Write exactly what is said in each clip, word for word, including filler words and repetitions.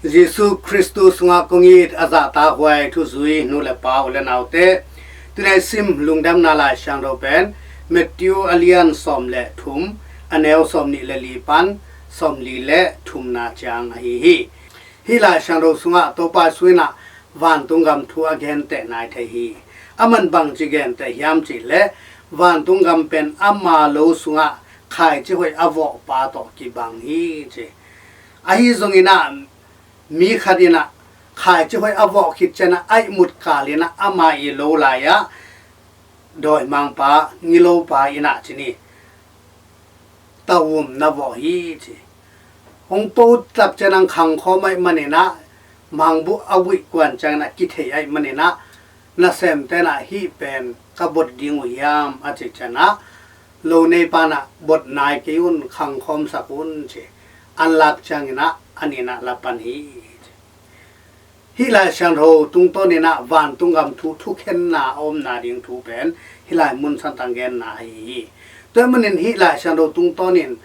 Jesu Khristu sungah kong it a zahtakhuai thuzui nu le pa u le naute, tunai sim lungdamna Lai Siangtho pen Matthew a lian sawm le thum, a neu sawm nih le li pan sawm li le thumna ciang ahi hi. Hih Lai Siangtho sungah Topa Jesu in ah vantung gam thu a genteh nai thei hi. Aman bangci genteh hiam cih leh vantung gam pen ama lo sungah khaici hoih a vawhpa tawh kibang hi ci. Ahi zongin ah mi khat in ah khaici hoih a vawh khit ciangin ah a ihmut kal in ah ama i lo lai-ah dawimangpa, ngilopa in ah ci ni, tawm na vawh hi ci. Hong po tak ciangin ah khangkhawm ahih manin ah, mangbuh a vuih kuan ciangin ah kithei ahih manin ah, nasemte in ah hih pen ka bot ding uh hiam a cih ciangin ah, lo neipa in ah bot nai kei un, khangkhawm sak un ci. An lak ciangin ah a nih in ah la pan hi ci. Hih Lai Siangtho tungtawn in ah vantung gam thu thukhenna a omna ding thu pen hih lai mun santang genna ahi hi. Tua ahih manin hih Lai Siangtho tungtawn in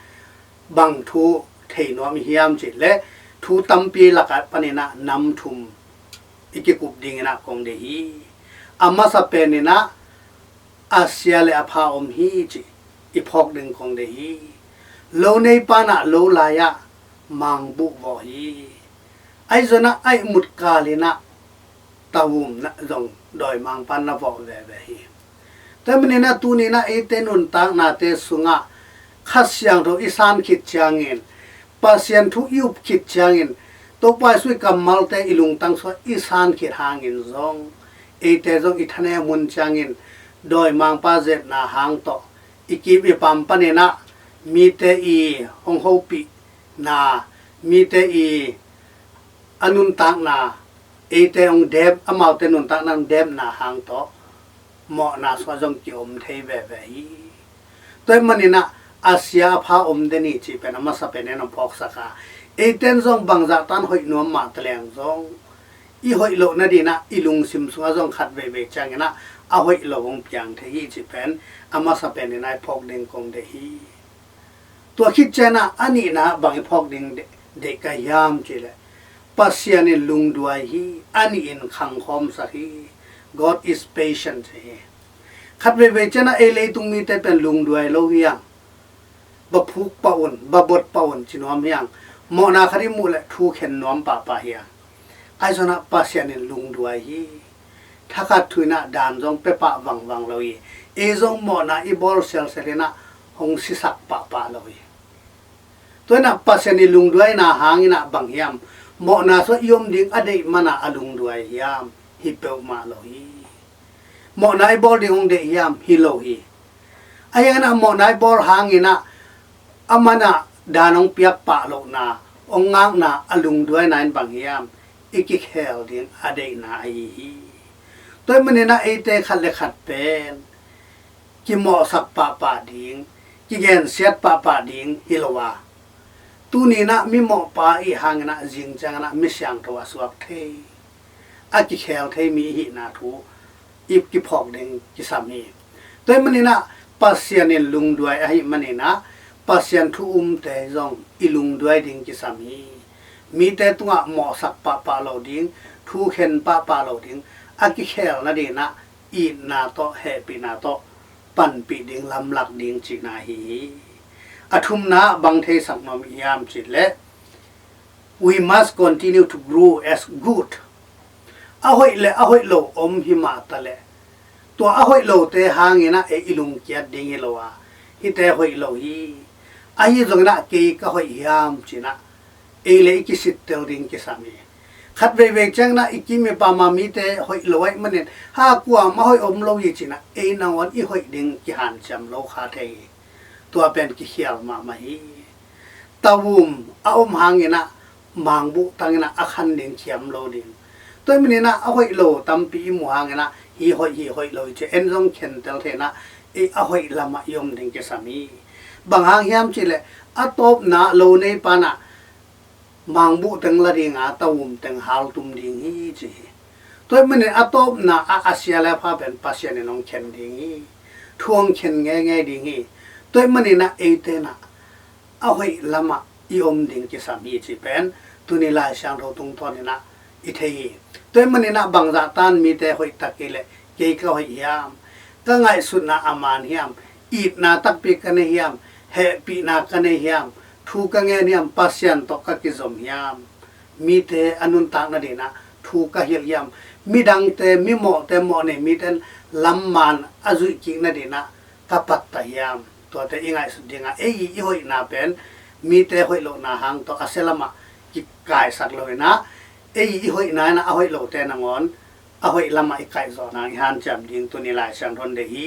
bang thu thei nuam i hiam cih leh thu tampi lakah panin ah nam thum i kikup dingin ah kong deih hi. A masa pen in ah a sia le a pha om hi ci i phawk ding kong deih hi. Lo neipa in ah lo lai-ah mangbuh vawh hi. Ahi zongin ah a ihmut kal in ah tawm na zong dawimangpa in na vawh veve hi. Tua ahih manin ah tuni in ah eite nuntaknate sungah Kha Siangtho i san khit ciangin, Pasian thu i up khit ciangin, Topa Jesu i kammalte i lungtang sungah i san khit hangin zong, eite zong i thanem hun ciangin dawimangpa zetna hang tawh i kim i pam panin ah mite i hong hopihna, mite i a nuntakna, eite hong dep, amaute nuntakna hong depna hang tawh mawhna sungah zong ki-om thei veve hi. Tua ahih manin ah a sia a pha om den hi cih pen a masa pen in hong phawksak a, eite in zong bangzah tan hoih nuam mah taleng zong i hoih loh nadingin ah i lungsim sungah zong khat veivei ciangin ah a hoih lo hong piang thei hi cih pen a masa pen in ah i phawk ding kong deih hi. Tua khit ciangin ah a nihna bang i phawk ding deih, deih ka hiam cih leh, Pasian in lungduai hi, a nih in khangkhawm sak hi. God is patient hi. Khat veivei ciangin ah ei leitung mite pen lungduai lo hi hang, va phuk pah un, va bot pah un ci nuam hi hang, mawhna khat i muh leh thu khen nuam pahpah hi hang. Ahi zongin ah Pasian in lungduai hi. Thakhat thu in ah dan zong pia pah vangvang lo hi. Ei zong mawhna i bawl sialsial in ah hong sisak pahpah lo hi. Tua in ah Pasian i lungduaina hangin ah bang hiam, mawhna sungah i om ding a deih man ah a lungduai hiam? Hi peuhmah lo hi. Mawhna i bawl ding hong deih hiam? Hi lo hi. Ahi hangin ah mawhna i bawl hangin ah a man ah dan hong piak pah lohna, hong ngakna a lungduaina in bang hiam? I kikhel ding a deihna ahi hi. Tua ahih manin ah eite khat le khat pen kimawhsak pahpah ding, kigensiat pahpah ding hi lo a, tuni in ah mimawhpa i hih hangin ah zing ciangin ah mi siangtho a suak thei, a kikhel thei mi i hihna thu i kiphawk ding kisam hi. Tua ahih manin ah Pasian in lungduai ahih manin ah Pasian thu umte zong i lungduai ding kisam hi. Mite tungah mawhsak pahpah lo ding, thu khen pahpah lo ding, a kikhel nadingin ah itna tawh, hehpihna tawh panpih ding, lamlak ding cihna ahi hi. A thumna ah bang theisak nuam i hiam cih leh, we must continue to grow as good. A hoih le a hoih lo om hi mah taleh, tua a hoih lote hangin ah ei i lungkiat ding hi lo a, hihte hoih lo hi. Ahi zongin ah kei ka hoih hiam ci-in ah ei le i kisittel ding kisam hi. Khat veivei ciangin ah i kim i pam a mite hoih lo ahih manin, ha, kuamah hoih om lo hi ci-in ah ei nangawn i hoih ding kihanciam lo kha thei hi. Tua pen kikhial mahmah hi. Tawm a om hangin ah mangbuh tangin ah a khan ding, khiam lo ding. Tua ahih manin ah a hoih lo tampi i muh hangin ah hi hoih, hi hoih lo hi ci-in en zong khentel thei-in ah ei a hoih lamah i om ding kisam hi. Bang hang hiam cih leh a tawpna lo neipa in ah mangbuh teng la ding a, tawm teng haltum ding hi ci hi. Tua ahih manin a tawpna ah a sia le a pha pen Pasian in hong khen ding hi. Thu hong khen ngeingei ding hi. Tua ahih manin ah eite in ah a hoih lamah i om ding kisam hi cih pen tuni Lai Siangtho tungtawn inah i thei hi. Tua ahih maninah bangzah tan mite hoih tak kei leh kei ka hoih hiam? Ka ngaihsutna a man hiam? Itna takpi ka nei hiam? Hehpihna ka nei hiam? Thu ka ngen hiam? Pasian tawh ka kizom hiam? Mite a nuntak nadinah thu ka hilh hiam? Midangte, mimawhte, mawh nei mite lam man a zuih kik nadinah ka pattah hiam? Tuate i ngaihsut dingah ei i hoihna pen mite hoih lohna hang tawh a sia lamah kikaisak lo inah ei i hoihna inah a hoih lote nangawn a hoih lamah i kaihzawh nang i hanciam ding tuni Lai Siangtho in deih hi.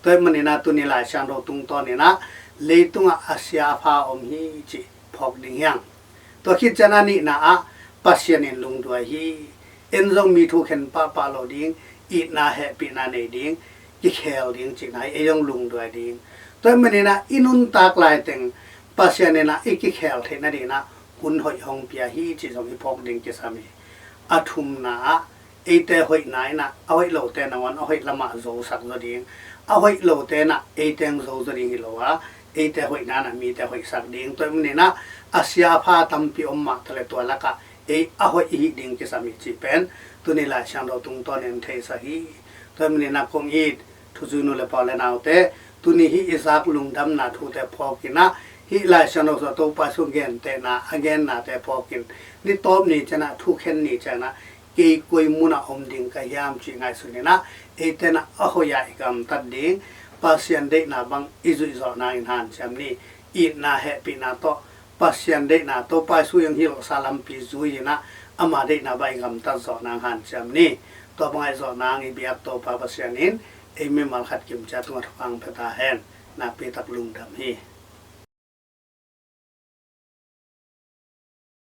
Tua ahih maninah tuni Lai Siangtho tungtawn inah leitungah a sia a pha om hi cih phawk ding hiang. Tua khit ciangah a nihna ah Pasian in lungduai hi. En zong mi thukhen pahpah lo ding, itna hehpihna nei ding, kikhel ding cihna hi. Ei zong lungduai ding. Tua ahih maninah i nuntak laiteng Pasian inah i kikhel theih nadinah hun hoih hong pia hi cih zong i phawk ding kisam hi. A thumna ah eite hoihna inah a hoih lote nangawn a hoih lamah zosak zaw ding, a hoih lote inah eite hong zo zaw ding hi lo a, eite hoihna inah mite hoihsak ding. Tua ahih maninah a sia a pha tampi om mah taleh tua lakah ei a hoih i hih ding kisam hi cih pen tuni Lai Siangtho tungtawn in theisak hi. Tua ahih maninah kong it thuzui nu le pa u le naute, tuni hih i zak lungdamna thute phawk inah hih Lai Siangtho sungah Topa Jesu gentehna a gennate phawk in ni tawp ni ciangah, thukhen ni ciangah kei koi munah om ding ka hiam cih ngaihsun inah eite inah a hoih ah i gamtat ding, Pasian deihna bang i zuih zawh nangin hanciam ni. Itna hehpihna tawh Pasian deihna, Topa Jesu i hong hilhsa lampi zui inah ama deihna bang i gamtat zawh nang hanciam ni. Tua bang i zawh nang i biak Topa Pasian in ei mimal khat kimciat tungah thupha hong pia ta hen. Nakpi tak lungdam hi.